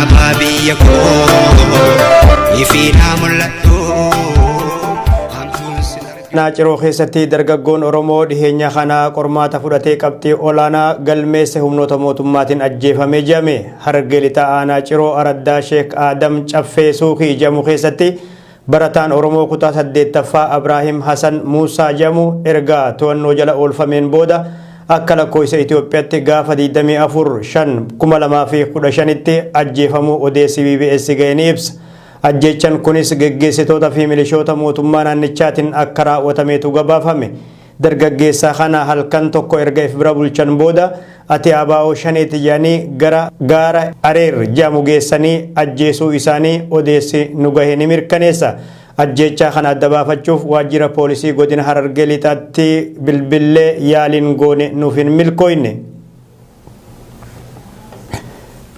Alaabaa biyya koo ifiidhaa mul'attu hamtuun sin argin. Naaciroo keessatti dargaggoon Oromoo dhiheenya kana qormaata fudhatee qabxii olaanaa galmeesse humnoota mootummaatiin ajjeefamee jedhame. Harargee Lixaa Aanaa Ciroo Araddaa Sheek Aadam Caffee Suukii jedhamu keessatti barataan Oromoo kutaa 8ffaa Abraahim Hasan Muusaa jedhamu erga to'annoo jala oolfameen booda akka lakkoofsa Itoophiyaatti gaafa 24 5 2015tti ajjeefamuu odeessi BBS ga'e ni ibsa. Ajjeechaan kunis geggeessitoota fi milishoota mootummaa naannichaatiin akka raawwatametu gabaafame. Dargaggeessa kana halkan tokko erga if bira bulchan booda ati ABO shaneeti jedhanii gara gaara Areer jedhamu geessanii ajjeesuu isaanii odeessi nu gahe ni mirkaneessa. Ajjeechaa kana adda baafachuuf waajjira poolisii godina Harargee Lixaatti bilbillee yaaliin goone nuuf hin milkooyne.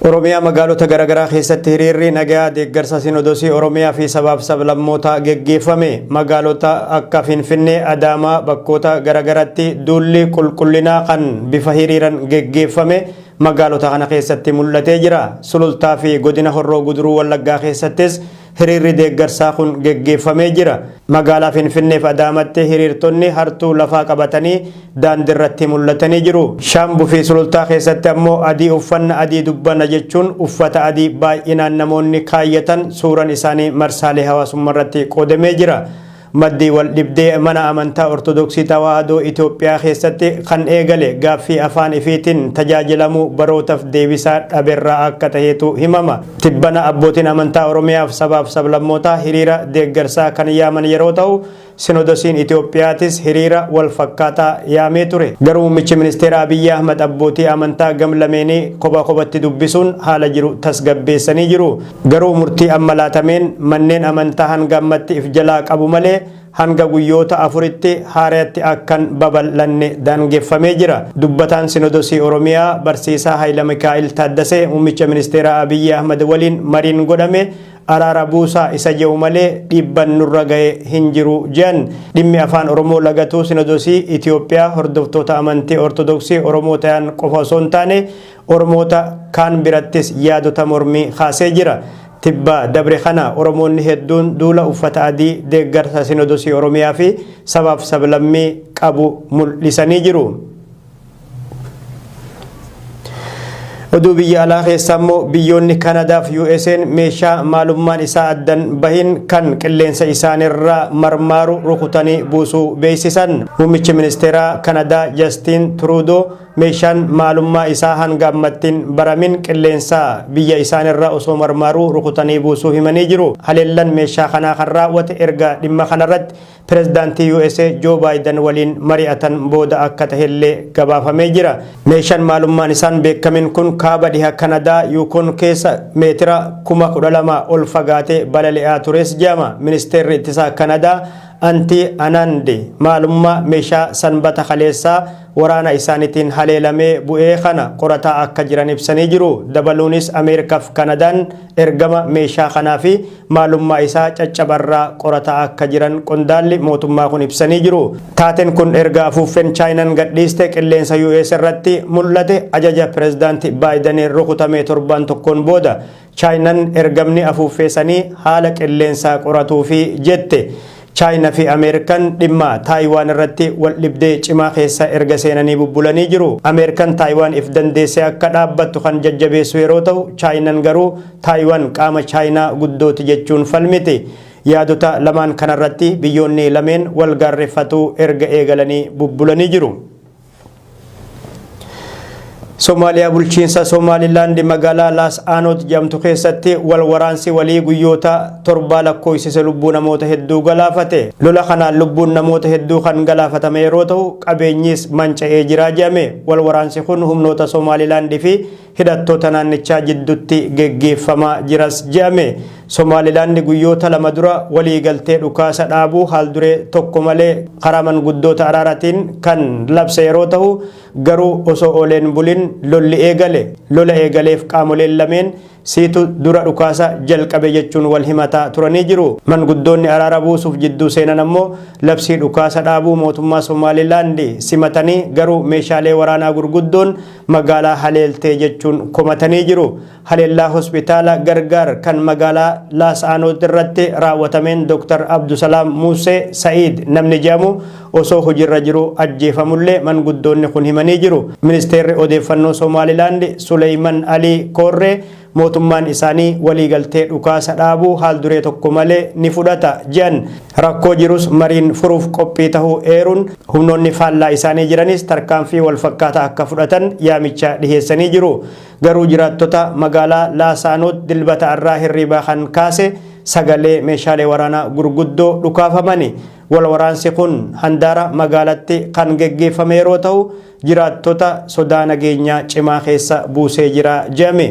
Oromiyaa magaalota garaagaraa keessatti hiriirri nagaa deeggarsa sinodosii Oromiyaa fi sabaaf sablammootaa geggeeffame. Magaalota akka Finfinnee, Adaamaa bakkoota garaagaraatti duulli qulqullinaa kan bifa hiriiran geggeeffame magaalota kana keessatti mul'atee jira. Sulultaa fi godina Horroo Guduruu Wallaggaa keessattis hiriirri deeggarsaa kun geggeeffamee jira. Magaalaa Finfinneef Adaamatti hiriirtonni hartuu lafaa qabatanii daandiirratti mul'atanii jiru. Shaambuu fi Sulultaa keessatti ammoo adii uffanna adii dubbanna jechuun uffata adii baay'inaan namoonni kaayyatan suuraan isaanii marsaalee hawaasummaa irratti qoodamee jira. Maddii wal dhibdee mana amantaa Ortodoksii Tawaahidoo Itoophiyaa keessatti kan eegale gaaffii afaan ifiitiin tajaajilamuu barootaaf deebisaa dhaberraa akka ta'etu himama. Tibbana abbootiin amantaa Oromiyaaf sabaaf sablammootaa hiriira deeggarsaa kan yaaman yeroo ta'u, Sinodosiin Itoophiyaatis hiriira wal fakkaataa yaamee ture. Garuu muummichi ministeera Abiyyi Ahmad abbootii amantaa gam lameenii kopha kophatti dubbisuun haala jiru tasgabbeessanii jiru. Garuu murtii amma laatameen manneen amantaa hanga ammatti if jalaa qabu malee hanga guyyoota afuritti haarayatti akkan babal'anne daangeffamee jira. Dubbataan Sinodosii Oromiyaa Barsiisaa Hayila Mikaa'il Taaddasee muummicha ministeera Abiyyi Ahmad waliin mariin godhame araara buusaa isa jedhu malee dhiibban nurra ga'e hin jiru jedhan. Dhimmi afaan Oromoo lagatuu Sinodosii Itoophiyaa hordoftoota amantii Ortodoksii Oromoo ta'an qofa osoo hin taane Oromoota kaan birattis yaadota mormii kaasee jira. Tibba dabre kana Oromoonni hedduun duula uffata adii deeggarsa Sinodosii Oromiyaa fi sabaaf sablammii qabu mul'isanii jiru. Oduu biyya alaa keessaa immoo biyyoonni Kanadaa fi USA'n meeshaa maalummaan isaa addan bahin kan qilleensa isaanirra marmaaru rukutanii buusuu beeksisan. Muummichi ministeeraa Kanadaa Justin Trudeau meeshaan maalummaa isaa hanga ammattiin baramin qilleensa biyya isaanirra osoo marmaaruu rukutanii buusuu himanii jiru. Haleellan meeshaa kanaa kan raawwate erga dhimma kanarratti pirezidaantii USA Joe Biden waliin mari'atan booda akka tahellee gabaafamee jira. Meeshaan maalummaan isaan beekamin kun kaaba dhiha Kanadaa Yukon keessa meetira 12,000 ol fagaatee balali'aa tures jedhama. Ministeerri ittisaa Kanadaa Anti Anandi maalummaa meeshaa sanbata kaleessaa waraana isaaniitiin haleelamee bu'ee kana qorataa akka jiran ibsanii jiru. Dabaluunis Ameerikaaf Kanadaan ergama meeshaa kanaa fi maalummaa isaa caccabarraa qorataa akka jiran qondaalli mootummaa kun ibsanii jiru. Taateen kun erga afuuffeen Chaayinaan gadhiiste qilleensa US irratti mul'ate ajaja pirezidaanti Baayidaniin rukutamee torbaan tokkoon booda Chaayinaan ergamni afuuffeessanii haala qilleensaa qoratuu fi jette. Chaayinaa fi Ameerikaan dhimma Taayiwaan irratti wal dhibdee cimaa keessa erga seenanii bubbulanii jiru. Ameerikaan Taayiwaan if dandeessee akka dhaabbattu kan jajjabeessu yeroo ta'u, Chaayinaan garuu Taayiwaan qaama Chaayinaa guddooti jechuun falmiti. Yaadota lamaan kanarratti biyyoonni lameen wal gaarreeffatuu erga eegalanii bubbulanii jiru. Somaaliyaa bulchiinsa Somaalilaand magaalaa Laas Aanoot jedhamtu keessatti wal waraansi walii guyyoota torbaa lakkoofsise lubbuu namoota hedduu galaafate. Lola kanaan lubbuun namoota hedduu kan galaafatame yeroo ta'u qabeenyis manca'ee jira jedhame. Wal waraansi kun humnoota Somaalilaand fi hidhattoota naannichaa jidduutti geggeeffamaa jiras jedhame. Somaalilaand guyyoota lama dura walii galtee dhukaasa dhaabuu haalduree tokko malee karaa manguddoota araaraatiin kan labse yeroo ta'u garuu osoo ooleen bulin lolli eegale. Lola eegaleef qaamoleen lameen siitu dura dhukaasa jalqabe jechuun wal himataa turanii jiru. Manguddoonni araara buusuuf jidduu seenan ammoo labsii dhukaasa dhaabuu mootummaa Somaalilaand simatanii garuu meeshaalee waraanaa gurguddoon magaalaa haleeltee jechuun komatanii jiru. Haleellaa hospitaala Gargaar kan magaalaa Laas'aanoot irratti raawwatameen Dr. Abdusalaam Muusee Sa'iid namni jedhamu osoo hojiirra jiru ajjeefamullee manguddoonni kun himanii jiru. Ministeerri odeeffannoo Somaalilaand Suleyman Alii Koorree mootummaan isaanii waliigaltee dhukaasa dhaabuu haal duree tokko malee ni fudhata jedhan. Rakkoo jirus mariin furuuf qophii tahuu eeruun humnoonni faallaa isaanii jiranis tarkaanfii walfakkaataa akka fudhatan yaamicha dhiheessanii jiru. Garuu jiraattota magaalaa Laasaanoot Dilbata irraa hirribaa kan kaase sagalee meeshaalee waraanaa gurguddoo dhukaafamani. Wal waraansi kun handaara magaalatti kan geggeeffame yeroo ta'u jiraattota sodaa nageenyaa cimaa keessa buusee jira jedhame.